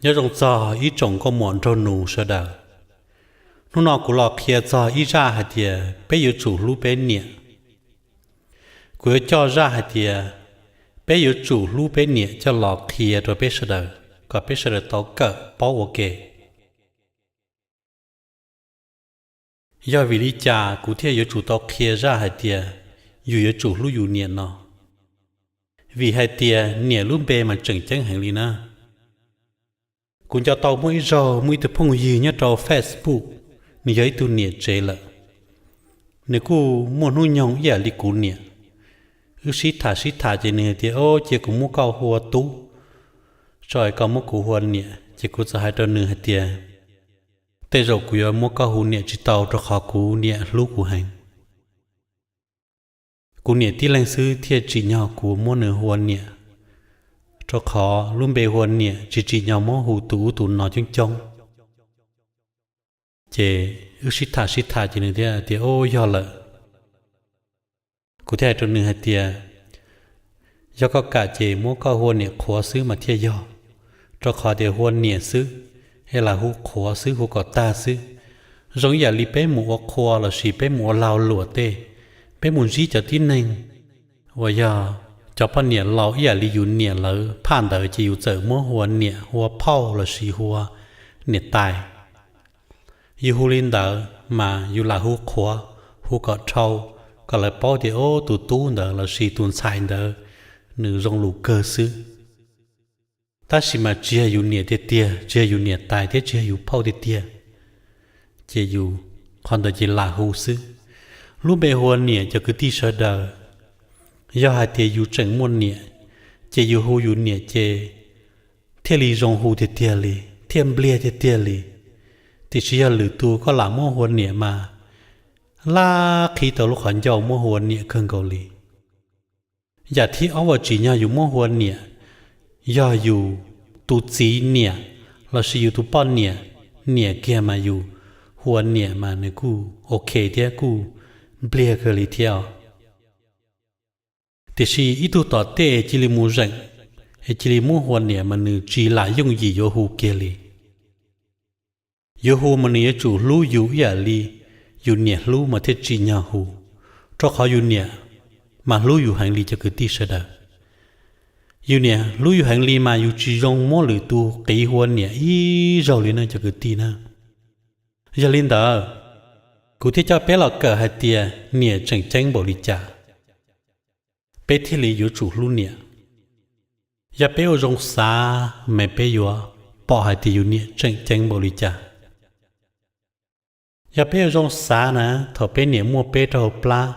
Nyob zoo txog ib tsoom nkauj muam nraug nus sawv daws, hnub no kuv los qhia txog ib zaj hais tias peb yuav tsum hlub peb niam. Kuv yuav coj zaj hais tias peb yuav tsum hlub peb niam coj los qhia rau peb sawv daws kom peb sawv daws tau kawm paub ua ke. Yog vim li cas kuv thiaj yuav tsum tau qhia zaj hais tias yus yuav tsum hlub yus niam no? Vim hais tias niam lub npe mas tseem ceeb heev li na. Kuv nco tau muaj ib zaug muaj ib tug phooj ywg nyob rau Facebook, nws yog ib tug niam tsev lawm. Nws kuj muaj hnub nyoog ib yam li kuv niam. Wb sib tham sib tham ces nws hais tias, Au, cia kuv muab koj hu ua tub, tso es koj muab kuv hu ua niam. Ces kuv txawm hais rau nws hais tias, Tej zaum kuv yuav muab koj hu niam tsis tau rau qhov kuv niam hlub kuv heev. Kuv niam tib leeg xwb thiaj tsim nyog kuv muab nws hu ua niam, rau qhov lub npe hu ua niam tsis tsim nyog muab hu tus ub tus no coob coob. Ces wb sib tham sib tham ces nws thiaj tias, Au, yog lawm. Kuv thiaj hais rau nws hais tias, Yog koj kam ces muab koj hu ua niam qhuav xwb mas thiaj yog, rau qhov tias hu ua niam xwb es lam hu qhuav xwb, hu kom tag xwb. Zoo ib yam li peb mus ua qhua lossis peb mus ua lag luam tej, peb mus ntsib cov tib neeg uas yog cov poj niam laus ib yam li yus niam lawv phaj ntawd ces yus txawm muab hu ua niam hu ua phauj lossis hu ua niam tais. Yus hu li ntawd mas yus lam hu qhuav, hu kom dhau, kom lawv paub tias, Au, tus tub ntawd lossis tus ntxhais ntawd nws zoo lus kawg xwb. Tab sis mas tsis yog yus niam tiag tiag, tsis yog yus niam tais thiab tsis yog yus phauj tiag tiag, ces yus qhov ntawd ces lam hu xwb. Lub npe hu ua niam cov kwv tij sawv daws, yog hais tias yus tseem muaj niam, ces yus hu yus niam ces thiaj li zoo hu tiag tiag li, thiaj npliag tiag tiag li. Tiam sis yog lwm tus koj lam muab hu ua niam mas laj qhib tau lub qhov ncauj muab hu ua niam kawg nkaus li. Yam thib ob uas tsim nyog yus muab hu ua niam, yog yus tus txiv niam lossis yus tus poj niam niam kiag mas yus hu ua niam mas nws kuj ok thiab kuj npliag kawg li thiab os. Tiam sis ib tug tom tej cia li mus zeem es cia li muab hu ua niam mas nws tsis lam yooj yim yuav hu kiag li. Yuav hu mas nws yuav tsum hlub yus ib yam li yus niam hlub mas thiaj tsim nyog hu, rau qhov yus niam mas hlub yus heev li cov kwv tij sawv daws. Yus niam hlub yus heev li mas yus tsis zoo muab lwm tus qiv hu ua niam ib zaug li na cov kwv tij na. Yog li ntawd, kuv thiaj coj peb los kawm hais tias niam tseem ceeb npaum li cas, peb thiaj li yuav tsum hlub niam. Yog peb ua zoo xav mas peb yuav pom hais tias yus niam tseem ceeb npaum li cas. Yog peb ua zoo xav na, thaum peb niam muaj peb rau hauv plab,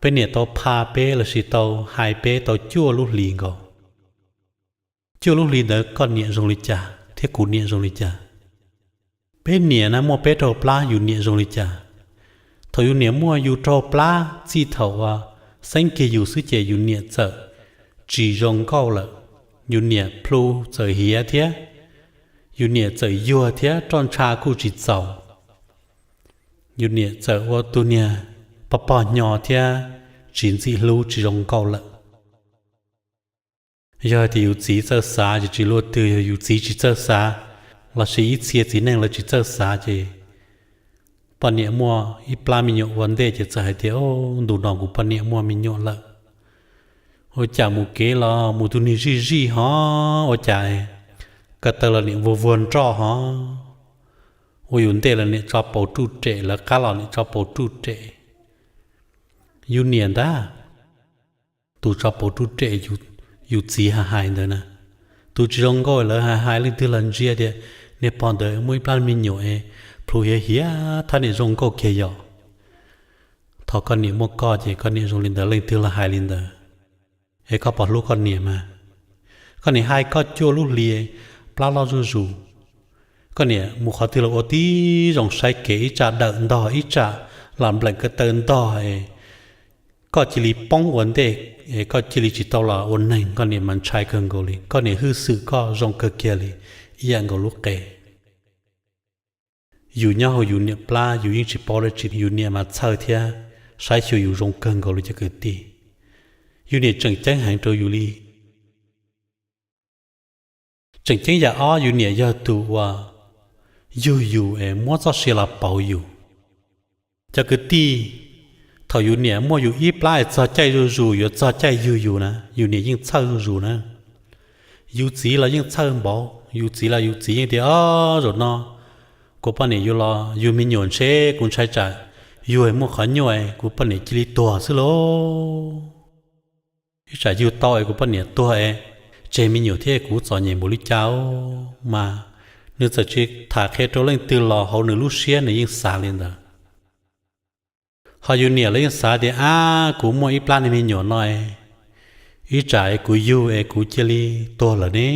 peb niam tau pha peb lossis tau hais peb tau cuaj lub hlis nkaus, cuaj lub hlis ntawd koj niam zoo li cas thiab kuv niam zoo li cas? Peb niam na muaj peb rau hauv plab yus niam zoo li cas? Thaum yus niam muaj yus rau hauv plab txij thaum uas xeeb kiag yus xwb ces yus niam txawm tsis zoo nkauj lawm, yus niam plhu txawm hiav thiab, yus niam txawm yuag thiab roj ntsha kuj tsis txaus, yus niam txawm ua tus niag pog pog hnyo thiab tsis ntxim hlub tsis zoo nkauj lawm. Yog tias yus txiv txawj xav ces tsis luaj twg, yog yus txiv tsis txawj xav lossis ib txhia txiv neej lawv tsis txawj xav ces poj niam muaj ib plab me nyuam ua ntej ces txawm hais tias, Au, ntu no kuv poj niam muaj me nyuam lawm. Ua cas mus kev los mus tus niag zij zij ho, ua cas ko taw los niam vuag vuag nroj ho, ua yus ntej los niam tso pauv ruj rem, lawv qab los niam tso pauv ruj rem. Yus niam ntag, tus tso pauv ruj rem yus txiv hais hais ntawd na, tus tsis zoo nkauj lawv hais hais leej twg los ntsia tias niag pog ntawd muaj ib plab me nyuam es plhu hiav hiav thab niam zoo nkauj kiag yom. Thaum koj niam muaj koj ces koj niam zoo li ntawd, leej twg los hais li ntawd. Es koj puas hlub koj niam mas? Koj niam hais koj cuaj lub hli, plab loj zuj zus, koj niam mus qhov twg los ua tib zoo saib kev, ib tsam dawm ntog ib tsam los npleem ko taw ntog es koj cia li poob ua ntej es koj cia li tsis tau los ua neeg, koj niam mas ntshai kawg nkaus li, koj niam hwj xwm koj zoo kawg kiag li, ib yam nkaus lub qe. Yus nyob hauv yus niam plab yus yeej tsis paub dab tsi, yus niam mas txhawj thiab saib xyuas yus zoo kawg nkaus li cov kwv tij. Yus niam tseem ceeb heev rau yus li. Tseem ceeb yam ob, yus niam yog tus uas yug yus es muab txoj sia los pauv yus. Cov kwv tij, thaum yus niam muaj yus ib plab es txog caij zuj zus yuav txog caij yug yus na, yus niam yeej txhawj zuj zus na. Yus txiv los yeej txhawj npaum, yus txiv los yus txiv yeej tias, Ob, zaum no kuv poj niam yug los yug me nyuam ntshe kuv ntshai tsam yug muaj qhov nyuaj kuv poj niam cia li tuag xwb lauj. Ib tsam yug tau es kuv poj niam tuag es tseg me nyuam thiab kuv txom nyem npaum li cas. Mas nws txawm tsis tham qhia rau leej twg los hauv nws lub siab nws yeej xav li ntawd. Ho yus niam los yeej xav tias, Ab, kuv muaj ib plab niag me nyuam no es ib tsam es kuv yug es kuv cia li tuag lawm ne.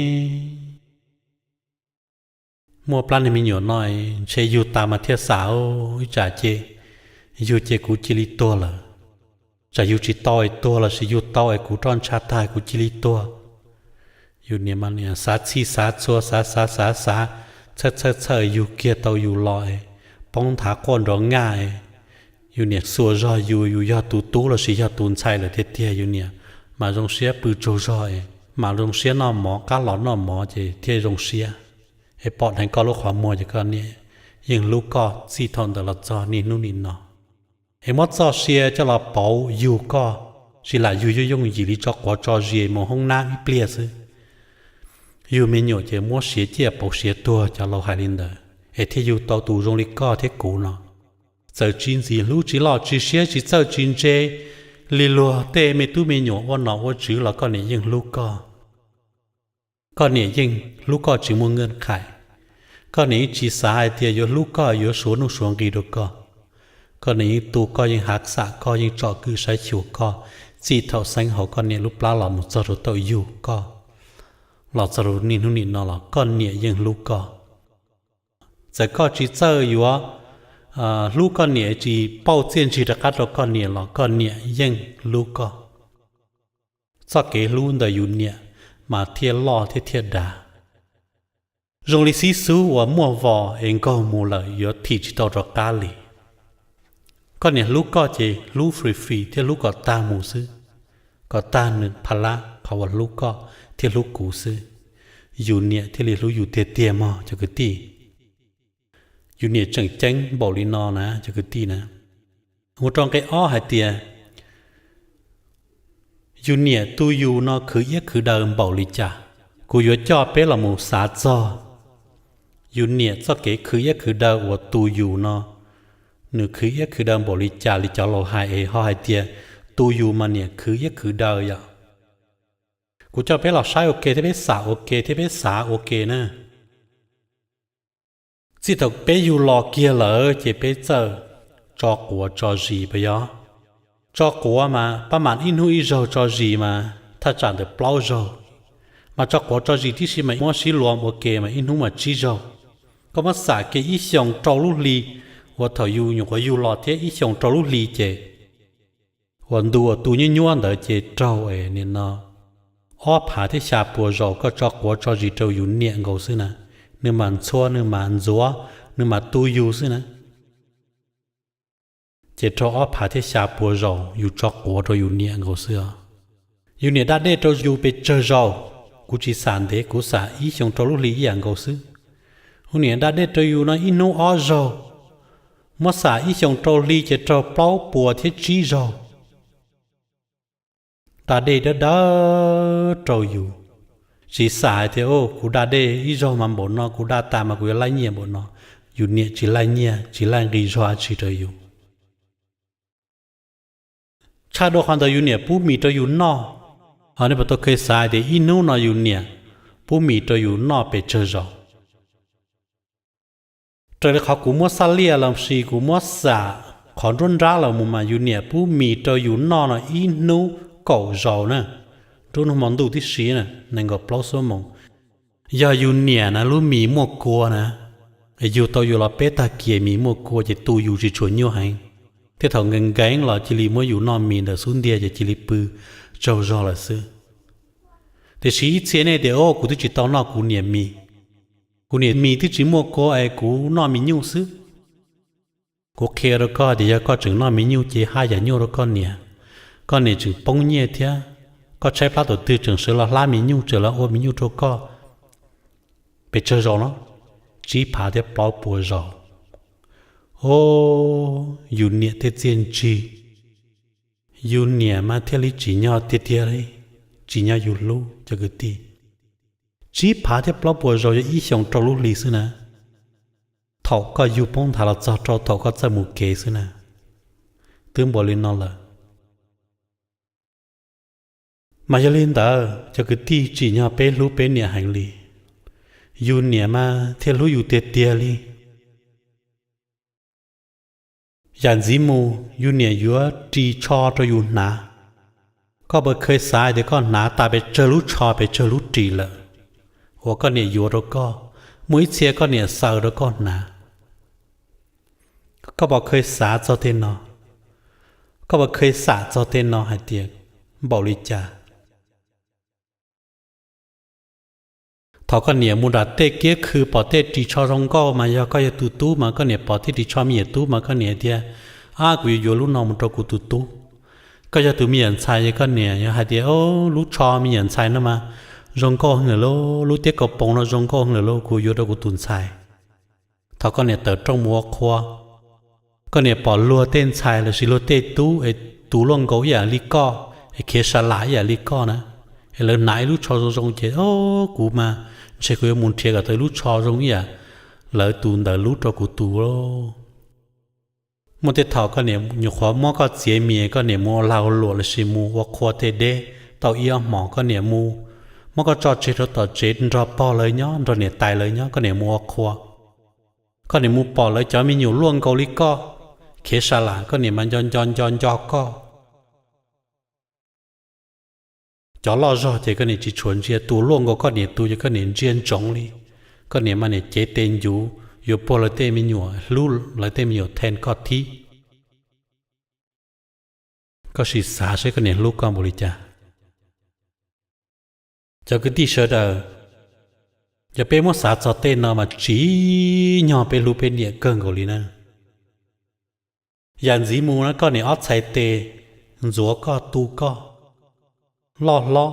Muaj plab niag me nyuam no es ntshe yug tas mas thiaj xam, ib tsam ces yug ces kuv cia li tuag lawm. Tsam yug tsis tau es tuag lossis yug tau es kuv roj ntsha tag kuv cia li tuag. Yus niam mas xav txhij xav txhua, xav xav xav xav, txhawj txhawj txhawj yug kiag tau yus los es poob nthav quaj nrov nkaj es yus niam xuas zog yus, yus yog tus tub lossis yog tus ntxhais lawm tiag tiag, yus niam mam zoo siab pw tsaug zog es mam zoo siab noj mov, qab los noj mov ces thiaj zoo siab. Es pom dheev koj lub qhov muag ces koj niam yeej hlub koj txij thaum ntawd los txog niaj hnub nim no. Es muab txoj sia coj los pauv yug koj, tsis lam yug yooj yooj yim li tso quav tso zis mus hoob nab ib pliag xwb. Yug me nyuam ces muab siav ciaj pauv siav tuag, cov laus hais li ntawd es thiaj yug tau tus zoo li koj thiab kuv no. Txawm tsis ntxim hlub tsis loj tsis siab tsis txawj tsis ntse li luag tej me tub me nyuam ua nom ua tswv los koj niam yeej hlub koj. Koj niam yeej hlub koj tsis muaj nkaj qhais. Koj niam yeej tsis xav hais tias yuav hlub koj yuav suav nuj suav nqi rau koj. Koj niam yeej tu koj, yeej hav xam koj, yeej tsom kwm saib xyuas koj txij thaum xeeb hauv koj niam lub plab los mus txog rau thaum yug koj, los txog rau niaj hnub nim no los koj niam yeej hlub koj. Txawm koj tsis txawj yuav hlub koj niam, tsis pauj txiaj ntsig rov qab rau koj niam los koj niam yeej hlub koj. Txoj kev hlub ntawm yus niam mas thiaj loj thiab thiaj dav. Zoo li xib xub uas muaj vos es nkaug mus lawm yuav thim tsis tau rov qab li. Koj niam hlub koj ces hlub free free thiab hlub kom tag mus xwb, kom tag nws pha lab qhov uas hlub koj thiab hlub kuv xwb. Yus niam thiaj li hlub yus tiag tiag mog cov kwv tij. Yus niam tseem ceeb npaum li no na cov kwv tij na. Ua rau nqe ob hais tias yus niam tu yus no khwv iab khwv daw npaum li cas. Kuv yuav coj peb los mus xav txog yus niam txoj kev khwv iab khwv daw uas tu yus no, nws khwv iab khwv daw npaum li cas li cov laus hais es ho hais tias tu yus mas niam khwv iab khwv daw yom. Kuv coj peb los saib ua ke thiab peb xam ua ke thiab peb xav ua ke na. Txij thaum peb yug los kiag lawm ces peb txawj tso quav tso zis puas yog? Tso quav mas pab mam ib hnub ib zaug, tso zis mas thaj tsam ntawm plaub zaug. Mas tso quav tso zis tib si mas muab sib luas ua ke mas ib hnub mas tsib zaug. Koj muab xam kiag ib xyoos rau lub hli, uas thaum yus nyuam qhuav yug los thiab ib xyoos rau lub hli ces uas ntu uas tu nyuab nyuab ntawd ces raug es nim no ob phav thiab xya puas zaus koj tso quav tso zis rau yus niam nkaus xwb na. Nws mam ntxhua, nws mam ntxuav, nws mam tu yus xwb na. Ces raug ob phav thiab xya puas zaus yus tso quav rau yus niam nkaus xwb os. Yus niam da dej rau yus pes tsawg zaus, kuv tsis xam ntev, kuv xam ib xyoos rau lub hli ib yam nkaus xwb. Yus niam da dej rau yus no ib hnub ob zaug, muab xam ib xyoos rau hli ces raug plaub puas thiab tsib zaug. Da dej dawb dawb rau yus, tsis xam hais tias kuv da dej ib zaug mas npaum no, kuv da tas mas kuv yuav laij nyiaj npaum no. Yus niam tsis laij nyiaj tsis laij nqi zog dab tsi rau yus. Tshaj dua qhov ntawd yus niam pub mis rau yus noj. Ho nej puas tau kev xav hais tias ib hnub no yus niam pub mis rau yus noj pes tsawg zaus? Raws li qhov kuv muab xab liaj los sis kuv muab xam qhov nruab nrab los mus mas yus niam pub mis rau yus noj no ib hnub kaum zaus na, nruab hnub hmo ntuj tib si na, nees nkaum plaub xuab moos. Yog yus niam na lub mis muaj kua na, yug tau yus los peb tag kiag mis muaj kua ces tu yus tsis tshua nyuaj heev, thiab thaum nkees nkees los cia li muab yus noj mis ntawm xub ntiag ces cia li pw tsaug zog lawm xwb. Tiam sis ib txhia nej tias, O, kuv twb tsis tau noj kuv niam mis, kuv niam mis twb tsis muaj kua es kuv noj mis nyuj xwb. Kuv qhia rau koj tias yog koj tseem noj mis nyuj ces haj yam nyuaj rau koj niam, koj niam tseem poob nyiaj thiab. Koj tshaib plab tus twg tseem sawv los hlab mis nyuj, tseem los ua mis nyuj rau koj. pes tsawg zaus no? Tsib phav thiab plaub puas zaus. O, yus niam tej txiaj ntsig, yus niam mas thiaj li tsim nyog tiag tiag li, tsim nyog yus hlub cov kwv tij. Tsib phav thiab plaub puas zaus yog ib xyoos rau lub hli xwb na. Thaum koj yug poob nthav los txog rau thaum koj txawj mus kev xwb na, twb npaum li no lawm. Mas yog li ntawd cov kwv tij, tsim nyog peb hlub peb niam heev li. Yus niam mas thiaj hlub yus tiag tiag li. Yam ntxiv mus yus niam yuav ris tsho rau yus hnav. Koj puas kheev xav tias koj hnav tas pes tsawg lub tsho pes tsawg lub ris lawm uas koj niam yuav rau koj, muaj ib txhia koj niam xaws rau koj hnav? Koj puas kheev xav txog tej no? Koj puas kheev xam txog tej no hais tias npaum li cas? Thaum koj niam mus nram tej kiab khw pom tej ris tsho zoo nkauj mas yog koj yog tus tub mas koj niam pom tej ris tsho me nyuam tub mas koj niam tias, ab, kuv yuav yuav lub no mus rau kuv tus tub. Koj yog tus me nyuam ntxhais, koj niam yuav hais tias, o, lub tsho me nyuam ntxhais no mas zoo nkauj heev lawm lauj, lub tiab kaus poom no zoo nkauj heev lawm lauj, kuv yuav rau kuv tus ntxhais. Thaum koj niam tawm rooj mus ua qhua, koj niam pom luag tej ntxhais lossis luag tej tub es tu luaj nkaus ib yam li koj, es khiav sa lam ib yam li koj na, es lawv hnav ib lub tsho zoo zoo ces, o, kuv mas ntshe kuv yuav mus nrhiav kom tau ib lub tsho zoo ib yam lawv tus ntawd lub rau kuv tus lauj. Muaj tej thaum koj niam nyuam qhuav muab koj txiav mis, koj niam mus ua lag ua luam lossis mus ua qhua tej deb tau ib ob hmos, koj niam mus muab koj tso tseg rau tom tsev nrog pog lawv nyob, nrog niam tais lawv nyob, koj niam mus ua qhua. Koj niam mus pom lawv cov me nyuam luaj nkaus li koj, khiav sa lam, koj niam mas nco nco nco nco koj. Cov loj zog ces koj niam tsis tshua ntsia, tus luaj nkaus koj niam tus ces koj niam ntsia ntsoov li. Koj niam mas niam cev tes ncuv yuav puag lawv tej me nyuam, hlub lawv tej me nyuam then koj thib. Koj sim xav seb koj niam hlub koj npaum li cas. Cov kwv tij sawv daws, yog peb muab xav txog tej no mas tsim nyog peb hlub peb niam kawg nkaus li na. Yam ntxiv mus na koj niam ob txhais tes ntxuav koj tu koj, loj hlob,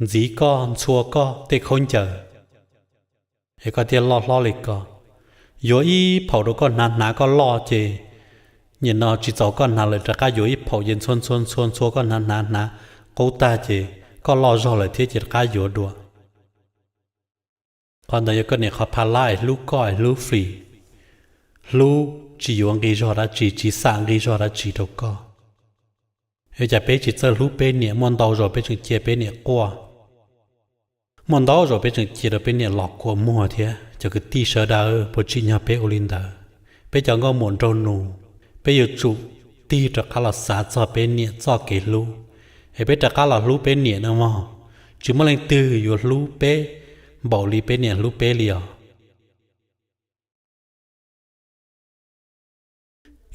ntxiv koj ntxhua koj tej khaub ncaws, es koj thiaj loj hlob li ko. Yuav ib phaum rau koj hnav, hnav koj loj ces nim no tsis txaus koj hnav lawm rov qab yuav ib phaum ces ntxhua ntxhua ntxhua ntxhua koj hnav hnav hnav qub tag ces koj loj zog lawm thiab ces rov qab yuav dua. Qhov ntawd yog koj niam qhov pha lab es hlub koj es hlub flim, hlub tsis yuav nqi zog dab tsi, tsis xam nqi zog dab tsi rau koj. Es cas peb tsis txawj hlub peb niam, muaj ntau zaus peb tseem cia peb niam quaj, muaj ntau zaus peb tseem cia rau peb niam los kua muag thiab. Cov kwv tij sawv daws, puas tsim nyog peb ua li ntawd? Peb cov nkauj muam nraug nus, peb yuav tsum tig rov qab los xav txog peb niam txoj kev hlub, es peb rov qab los hlub peb niam no mog. Tsis muaj leej twg yuav hlub peb npaum li peb niam hlub peb li os.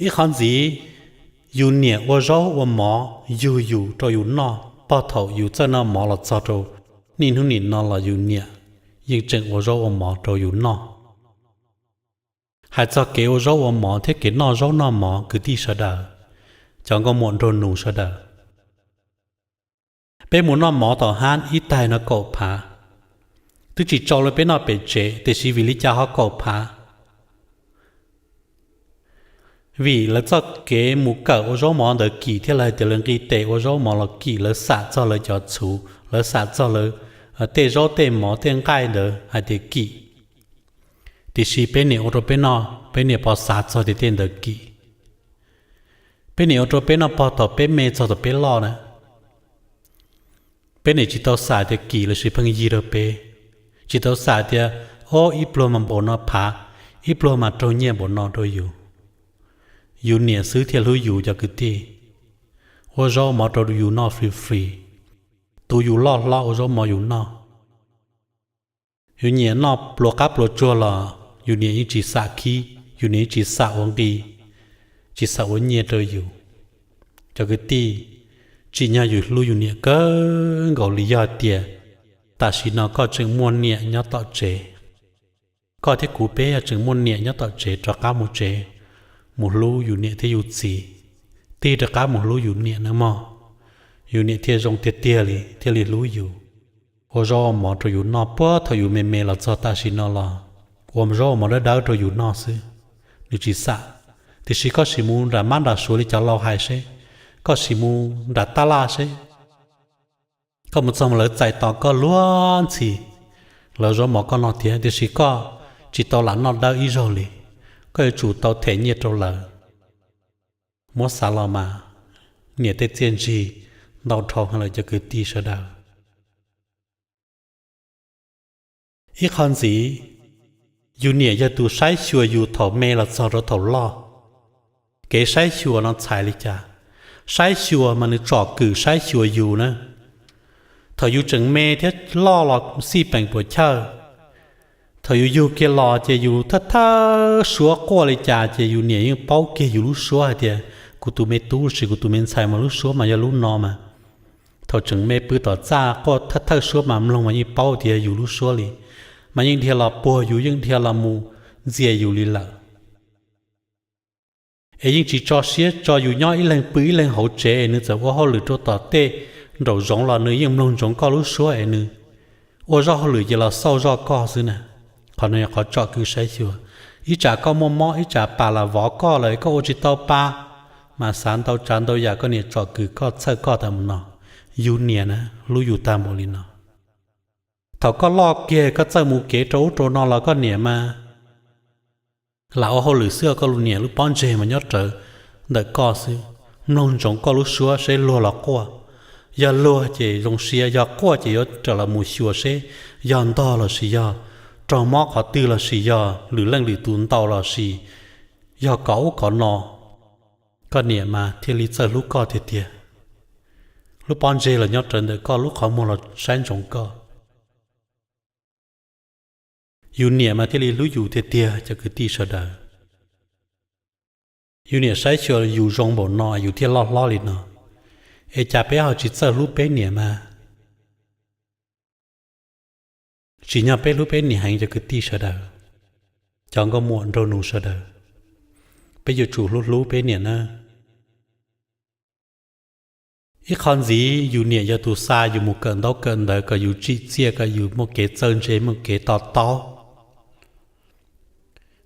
Ib qhov ntxiv, yus niam ua zaub ua mov yug yus rau yus noj, pog thaum yus txawj noj mov los txog rau niaj hnub nim no los yus niam yeej tseem ua zaub ua mov rau yus noj. Hais txog kev ua zaub ua mov thiab kev noj zaub noj mov, kwv tij sawv daws, cov nkauj muam nraug nus sawv daws, peb mus noj mov tom hab ib taig no kaum phav, twb tsis tsaus li peb noj pem tsev, tiam sis vim li cas ho kaum phav? Vim lawv txoj kev mus kawm ua zaub mov ntawd kim thiab lawv hais tias lawv nqi tes ua zaub mov los kim, lawv xam txog lawv cov txhuv, lawv xam txog lawv tej zaub tej mov tej nqaij ntawd hais tias kim. Tiam sis peb niam ua rau peb noj, peb niam puas xav txog tias tej ntawd kim? Peb niam ua rau peb noj pog thaum peb me txog thaum peb loj na. Peb niam tsis tau xam tias kim lossis pheej yig rau peb, tsis tau xam tias, o, ib pluag mas npaum no phav, ib pluag mas raug nyiaj npaum no rau yus. Yus niam xwb thiaj hlub yus cov kwv tij, ua zaub mov rau yus noj free free, tu yus loj hlob ua zaub mov yus noj. Yus niam noj pluas qab pluas tsuag los yus niam yeej tsis xam khib, yus niam yeej tsis xam ua nqi, tsis xam ua nyiaj rau yus. Cov kwv tij, tsim nyog yus hlub yus niam kawg nkaus li yog tias tam sim no koj tseem muaj niam nyob tom tsev. Koj thiab kuv peb yog tseem muaj niam nyob tom tsev, rov qab mus tsev, mus hlub yus niam thiab yus txiv, tig rov qab mus hlub yus niam nawb mog. Yus niam thiaj zoo tiag tiag li, thiaj li hlub yus. ua zaub ua mov rau yus noj puag thaum yus me me los txog tam sim no los ua zaub ua mov dawb dawb rau yus noj xwb, nws tsis xam. Tiam sis koj sim mus nram mab nram suav li cov laus hais seb, koj sim mus nram tab laj seb, koj mus txog lawv txais tos koj luag ntxhi, lawv zaub mov koj noj tiag, tiam sis koj tsis tau lam noj dawb ib zaug li, koj yuav tsum tau them nyiaj rau lawv. Muab xav los mas niam tej txiaj ntsig ntau dhau heev lawm cov kwv tij sawv daws. Ib qho ntxiv, yus niam yog tus saib xyuas yus thaum me los txog rau thaum loj. Kev saib xyuas no txhais li cas? Saib xyuas mas nws tsom kwm saib xyuas yus na. Thaum yus tseem me thiab loj los xij peem puas chawj, thaum yus yug kiag los ces yus thawj thawj suab quaj li cas ces yus niam yeej paub kiag yus lub suab hais tias kuv tus me tub los sis kuv tus me ntxhais mas lub suab mas yog lub no mas. Thaum tseem me pw tom txaj quaj thawj thawj suab mas mloog mas yeej paub tias yog yus lub suab li, mas yeej dhia los puag yus, yeej dhia los mus ntxias yus li lawm. Es yeej tsis tso siab tso yus nyob ib leeg pw ib leeg hauv tsev, nws txawm ua hauj lwm rau tom tej nraum zoov los nws yeej mloog ntsoov koj lub suab es nws ua zoj hauj lwm ces los xauj zoj koj xwb na. Qhov no yog qhov tsom kwm saib xyuas. Ib tsam koj muaj mob ib tsam pam lam vov koj lawm koj ua tsis tau pa, mas xav ntau tsav ntau yam koj niam tsom kwm koj txhawj koj tas mus no. Yus niam na hlub yus tag npaum li no. Thaum koj loj kiag koj txawj mus kev rau ub rau no los koj niam mas lam ua hauj lwm xwb, koj lub niam lub pob ntseg mas nyob rawv ntawm koj xwb, mloog ntsoov koj lub suab seb luag los quaj. Yog luag ces zoo siab, yog quaj ces yuav raws los mus xyuas seb yog ntog lossis yog raug mob qhov twg lossis yog lwm leej lwm tus ntaus lossis yog kov ub kov no. Koj niam mas thiaj li txawj hlub koj tiag tiag. Lub pob ntseg los nyob rawv ntawm koj, lub qhov muag los saib ntsoov koj. Yus niam mas thiaj li hlub yus tiag tiag cov kwv tij sawv daws. Yus niam saib xyuas yus zoo npaum no yus thiaj loj hlob li no, es cas peb ho tsis txawj hlub peb niam mas? Tsim nyog peb hlub peb niam heev cov kwv tij sawv daws, cov nkauj muam nraug nus sawv daws, peb yuav tsum hlub hlub peb niam nawb. Ib qho ntxiv, yus niam yog tus xa yus mus kawm ntaub kawm ntawv kom yus tsim txiaj kom yus muaj kev txawj ntse muaj kev to taub.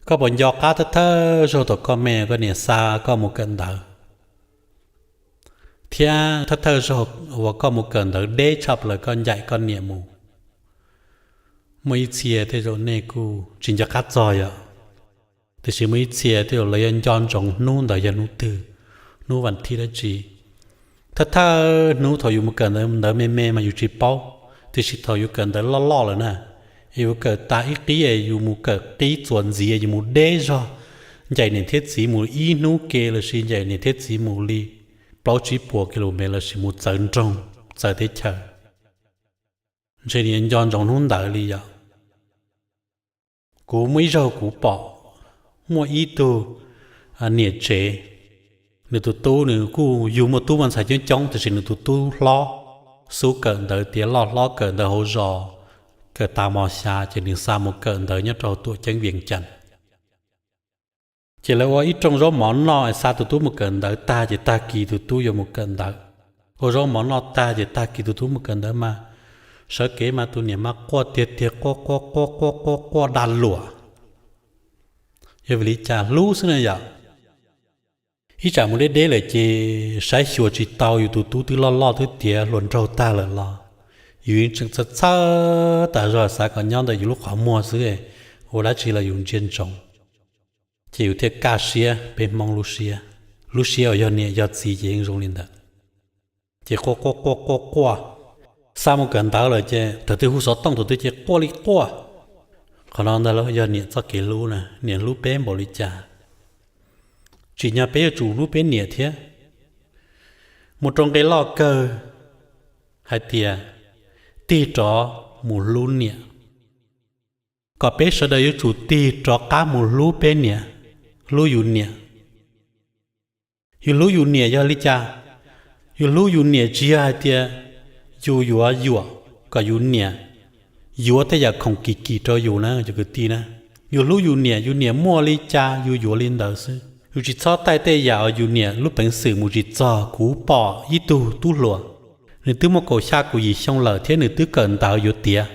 Koj puas nco qab thawj thawj zaug thaum koj me koj niam xa koj mus kawm ntawv, thiab thawj thawj zaug uas koj mus kawm ntawv deb tshaj plaws koj ncaim koj niam mus? Muaj ib txhia tej zaum nej kuj tsis nco qab txog yom, tiam sis muaj ib txhia tej zaum lawv yuav nco ntsoov hnub ntawd yog hnub twg, hnub vas thib dab tsi. Thawj thawj hnub thaum yus mus kawm ntawv me me mas yus tsis paub, tiam sis thaum yus kawm ntawv loj loj lawm na, yus kawm tas ib qib es yus mus kawm qib txuas ntxiv yus mus deb zog, ncaim niam thiab txiv mus ib hnub ke lossis ncaim niam thiab txiv mus li plaub tsib puas ki lu mev lossis mus txawv nroog txawv teb chaws, ntshe nws yuav nco ntsoov hnub ntawd li yom. Kuv muaj ib zaug kuv pom muaj ib tug niam tsev, nws tus tub, nws kuj yug muaj tub muaj ntxhais coob coob tiam sis nws tus tub hlob xub kawm ntawv tiav loj hlob kawm ntawv hauv zos, kawm tas mos xya ces nws xa mus kawm ntawv nyob rau tuam ceeb Vias Cas. Ces lawv ua ib rooj zaub mov noj xa tus tub mus kawm ntawv tag ces tag kis tus tub yuav mus kawm ntawv. Ua zaub mov noj tag ces tag kis tus tub mus kawm ntawv mas sawv kev mas tus niam mas quaj tiag tiag, quaj quaj quaj quaj quaj quaj da luam. Yog vim li cas? Hlub xwb na yom. Ib tsam mus deb deb lawm ces saib xyuas tsis tau, yus tus tub twb loj loj twb tiav hluas nraug tag lawm los yus yeej tseem txhawj txhawj tas zog xav kom nyob ntawm yus lub qhov muag xwb, ua dab tsi los yus ntsia ntsoov. Ces yus thiaj kaj siab, peb Hmoob lub siab, lub siab uas yog niam yog txiv ces yeej zoo li ntawd. Ces quaj quaj quaj quaj quaj, xa mus kawm ntawv lawm ces thaum twg hu xov tooj thaum twg ces quaj li quaj. Qhov no ntag los yog niam txoj kev hlub na, niam hlub peb npaum li cas. Tsim nyog peb yuav tsum hlub peb niam thiab. Mus rau nqe loj kawg hais tias tig rov mus hlub niam. Kom peb sawv daws yuav tsum tig rov qab mus hlub peb niam, hlub yus niam. Yus hlub yus niam yog li cas? Yus hlub yus niam tsis yog hais tias yus yuav yuam kom yus niam yuav tej yam khoom kim kim rau yus na cov kwv tij na. Yus hlub yus niam, yus niam muaj li cas yus yuav li ntawd xwb. Yus tsis txhob taij tej yam uas yus niam lub peev xwm mus tsis txog. Kuv pom ib tug tub hluas Nws twb muaj kaum xya kaum yim xyoo lawm thiab nws twb kawm ntawv yuav tiav.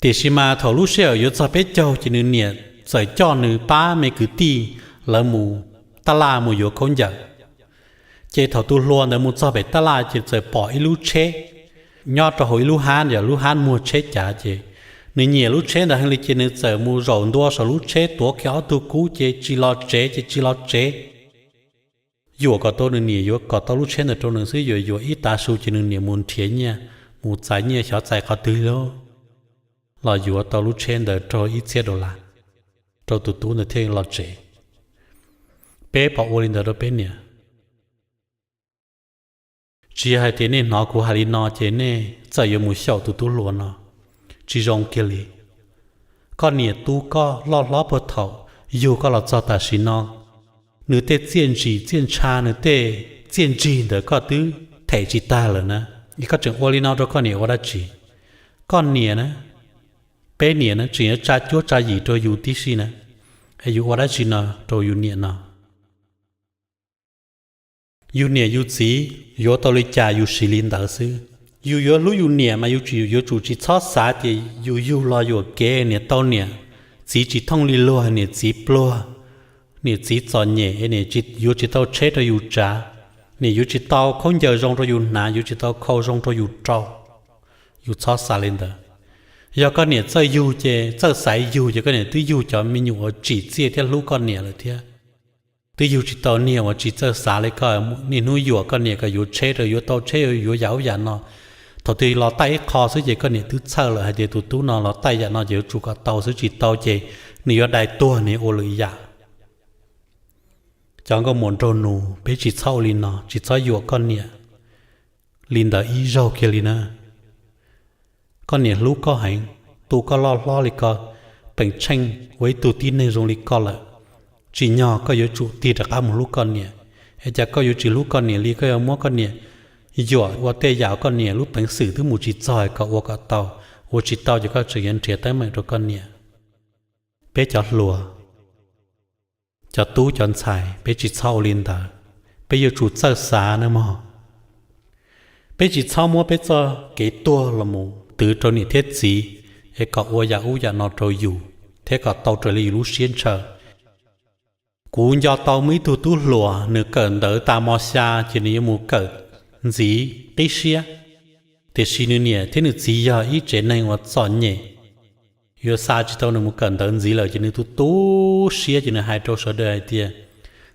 Tiam sis mas thaum lub sij hawm yuav txog peb caug ces nws niam txawm coj nws pab me kwv tij lawv mus taj laj mus yuav khaub ncaws. Ces thaum tus hluas ntawd mus txog pem taj laj ces txawm pom ib lub tsheb nyob rau hauv ib lub hab, yog lub hab muag tsheb cav ces nws nyiam lub tsheb ntawd heev li ces nws txawm mus zaum ntua saum lub tsheb tuav kiag ob tug kub ces tsis los tsev ces tsis los tsev. Yuam kom tau nws niam yuav kom tau lub tsheb ntawd rau nws xwb, yuam yuam ib tav su ces nws niam mus nrhiav nyiaj, mus txais nyiaj xyov txais qhov twg li los yuav tau lub tsheb ntawd raug ib txhiab dollar rau tus tub ntawd thiaj los tsev. Peb pom ua li ntawd rau peb niam. Tsis yog hais tias nej hnov kuv hais li no ces nej txawm yuav mus xyaum tus tub hluas no, tsis zoo kiag li. Koj niam tu koj loj hlob puag thaum yug koj los txog tam sim no, nws tej txiaj ntsim txiaj ntsha, nws tej txiaj ntsig ntawd koj twb them tsis tag lawm na. Es koj tseem ua li no rau koj niam ua dab tsi? Koj niam na, peb niam na tseem yuav tsa cuab tsa yim rau yus tib si na, es yus ua dab tsi no rau yus niam no? Yus niam yus txiv yuav tau li cas yus siv li ntawd xwb. Yus yuav hlub yus niam mas yus yuav tsum tsis txhob xav tias yus yug los yuam kev niam tau niam txiv tsis thooj li luag, niam txiv pluag, niam txiv txom nyem, yuav tsis tau tsheb rau yus tsav, niam yuav tsis tau khaub ncaws zoo rau yus hnav, yuav tsis tau khau zoo rau yus rau. Yus txhob xav li ntawd. Yog koj niam txawj yug ces txawj xaiv yug ces koj niam twb yug cov me nyuam uas tsim txiaj thiab hlub koj niam lawm thiab. Twb yug tsis tau niag uas tsis txawj xav li koj, niaj hnub yuam koj niam kom yuav tsheb rau, yuav tau tsheb, yuav yam ub yam no. Thaum twg los taij ib qho xwb ces koj niam twb txhawj lawm hais tias tus tub no los taij yam no ces yuav tsum kom tau xwb, tsis tau ces nws yuav dai tuag, nws yuav ua lwm yam. Cov nkauj muam nraug nus, peb tsis txhob ua li no, tsis txhob yuam koj niam li ntawd ib zaug kiag li na. Koj niam hlub koj heev, tu koj loj hlob li ko, peem tsheej ua ib tug tib neeg zoo li koj lawm. Tsim nyog koj yuav tsum tig rov qab mus hlub koj niam. Es cas koj yuav tsis hlub koj niam li, koj yuav muab koj niam yuam ua tej yam koj niam lub peev xwm twb mus tsis txog kom ua kom tau, ua tsis tau ces koj tseem yuav nrhiav teeb meem rau koj niam. Peb cov hluas, cov tub cov ntxhais, peb tsis txhob ua li ntawd. Peb yuav tsum txawj xav nawb mog. Peb tsis txhob muab peb txoj kev tuag los mus twv rau niam thiab txiv, es kom ua yam ub yam no rau yus thiab kom tau raws li yus lub siab ntshaw. Kuv nco tau muaj ib tug tub hluas, nws kawm ntawv tas mos xya ces nws yuav mus kawm ntxiv qib siab, tiam sis nws niam thiab nws txiv yog ib tsev neeg uas txom nyem. Yuav xa tsis tau nws mus kawm ntawv ntxiv lawm ces nws tu tu siab ces nws hais rau sawv daws hais tias,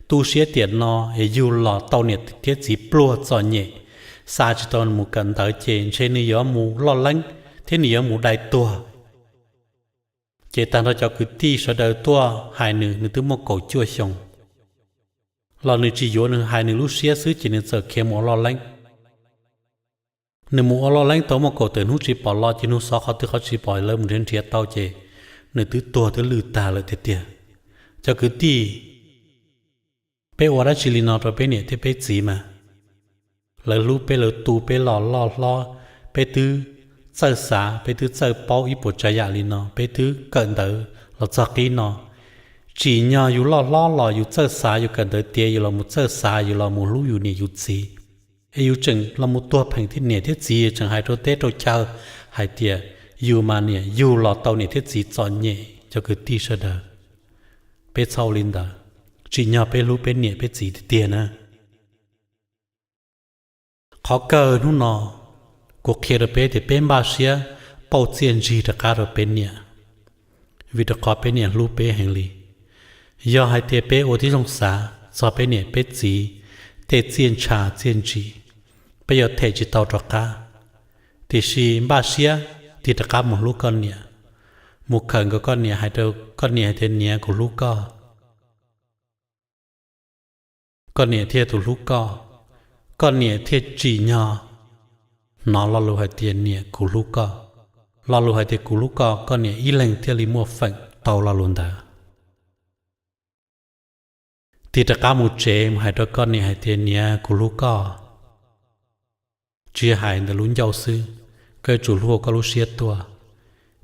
tu siab tiam no es yug los tau niam thiab txiv pluag txom nyem, xa tsis tau nws mus kawm ntawv ces ntshe nws yuav mus loj leeb thiab nws yuav mus dai tuag. Ces tag nrho cov kwv tij sawv daws tuaj hais nws, nws twb muaj kaum cuaj xyoo los nws tsis yuav, nws hais nws lub siab xwb ces nws txawm khiav mus ua loj leeb. Nws mus ua loj leeb tau muaj kaum tawm hnub tsis pom los ces nug xov qhov twg qhov tsis pom, lawv mus nrhiav nrhiav tau ces nws twb tuag twb lwj tag lawm tiag tiag. Cov kwv tij, peb ua dab tsi li no rau peb niam thiab peb txiv mas? Lawv hlub peb, lawv tu peb los loj hlob, peb twb txawj xav, peb twb txawj paub ib puas tsav yam li no, peb twb kawm ntawv los txog qib no. Tsim nyog yus loj hlob los yus txawj xav, yus kawm ntawv tiav yus los mus txawj xav, yus los mus hlub yus niam yus txiv, es yus tseem los mus tuag pheem niam thiab txiv, tseem hais rau teb rau chaw hais tias yus mas niam yug los tau niam thiab txiv txom nyem. Cov kwv tij sawv daws, peb txhob ua li ntawd, tsim nyog peb hlub peb niam peb txiv tiag tiag na. Qhov kawg hnub no kuv qhia rau peb tias peb npaj siab pauj txiaj ntsig rov qab rau peb niam, vim rau qhov peb niam hlub peb heev li. Yog hais tias peb ua tib zoo xav txog peb niam peb txiv tej txiaj ntsha txiaj ntsim, peb yuav them tsis tau rov qab. Tiam sis npaj siab tig rov qab mus hlub koj niam, mus khawm nkaus koj niam, hais rau koj niam hais tias niam kuv hlub koj. Koj niam thiaj tus hlub koj, koj niam thiaj tsim nyog hnov lo lus hais tias niam kuv hlub koj. Lo lus hais tias kuv hlub koj, koj niam ib leeg thiaj li muaj feem tau lo lus ntawd. Tig rov qab mus tsev mus hais rau koj niam hais tias niam kuv hlub koj. Tsis hais ntawm lub ncauj xwb, koj yuav tsum hlub koj lub siab tuaj.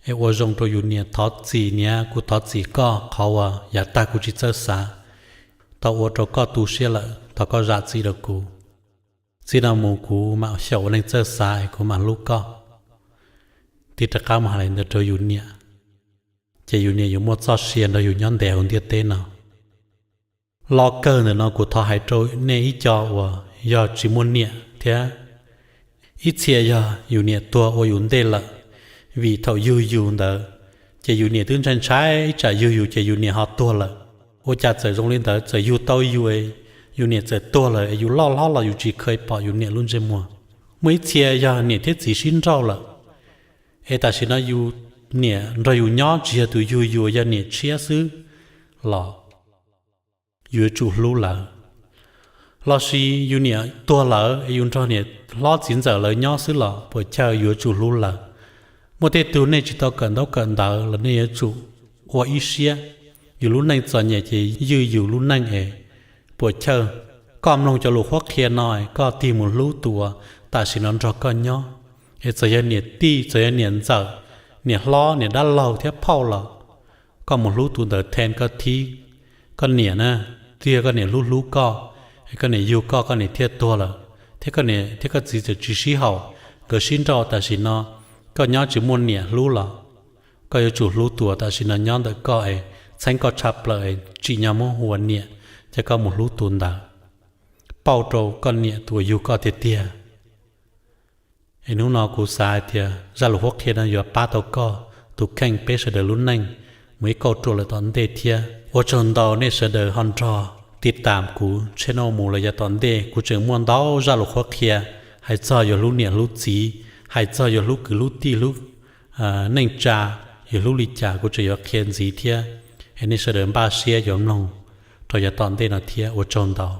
Es ua zoo rau yus niam, thov txim niam, kuv thov txim koj qhov uas yav tag kuv tsis txawj xav, tau ua rau koj tu siab lawm, thov koj zam txim rau kuv. Txij no mus kuv mam xyaum ua neeg txawj xav es kuv mam hlub koj. Thiaj rov qab mus hais li ntawd rau yus niam, ces yus niam yuav muaj txoj sia nrog yus nyob ntev hauv ntiaj teb no. Lo kawg ntawm no kuv thov hais rau nej ib co uas yog tsis muaj niam thiab, ib txhia yog yus niam tuag ua yus ntej lawm, vim thaum yug yus ntawd ces yus niam twb ntshai ntshai ib tsam yug yus ces yus niam ho tuag lawm. Ua cas txawm zoo li ntawd, txawm yug tau yus, yus niam txawm tuag lawm es yus loj hlob los yus tsis kheev pom yus niam lub ntsej muag. Muaj ib txhia yog niam thiab txiv sib nrauj lawm, es tam sim no yus niam nrog yus nyob tsis yog tus yug yus, yog niam tshiab xwb los yus yuav tsum hlub lawv. Lossis yus niam tuag lawm es yus nrog niam hlob txiv ntxawm lawv nyob xwb los puas chawj, yus yuav tsum hlub lawv. Muaj tej tug nej tsis tau kawm ntaub kawm ntawv los nej yuav tsum ua ib siab. Yus lub neej txom nyem ces ywj yus lub neej es puas chawj. Koj mloog cov lus qhuab qhia no, koj tig mus hlub tus uas tam sim no nrog koj nyob, es txawm yog niam tij, txawm yog niam ntxawm, niam hlob, niam dab laug thiab phauj los koj mus hlub tus ntawd then koj thib. Koj niam na, twb yog koj niam hlub hlub koj, es koj niam yug koj, koj niam thiaj tuag lawm, thiab koj niam thiab koj txiv txawm tsis sib haum, nkawd sib nrauj tam sim no, koj nyob tsis muaj niam hlub los koj yuav tsum hlub tus uas tam sim no nyob ntawm koj es txheeb koj tshaj plaws es tsim nyog muab hu ua niam, ces koj mus hlub tus ntawd, pauj rau koj niam tus uas yug koj tiag tiag. Es hnub no kuv xav hais tias zaj lus qhuab qhia no yuav pab tau koj tus kheej, peb sawv daws lub neej mus ib kauj ruam lawm tom ntej thiab. Ua tsaug ntau nej sawv daws ho nrog tiv tam kuv channel mus los yav tom ntej, kuv tseem muaj ntau zaj lus qhuab qhia hais txog yuav hlub niam hlub txiv, hais txog yuav hlub kwv hlub tij hlub neej tsa, yuav hlub li cas kuv tseem yuav qhia ntxiv thiab. Es nej sawv daws npaj siab yuav mloog rau yav tom ntej no thiab, ua tsaug ntau.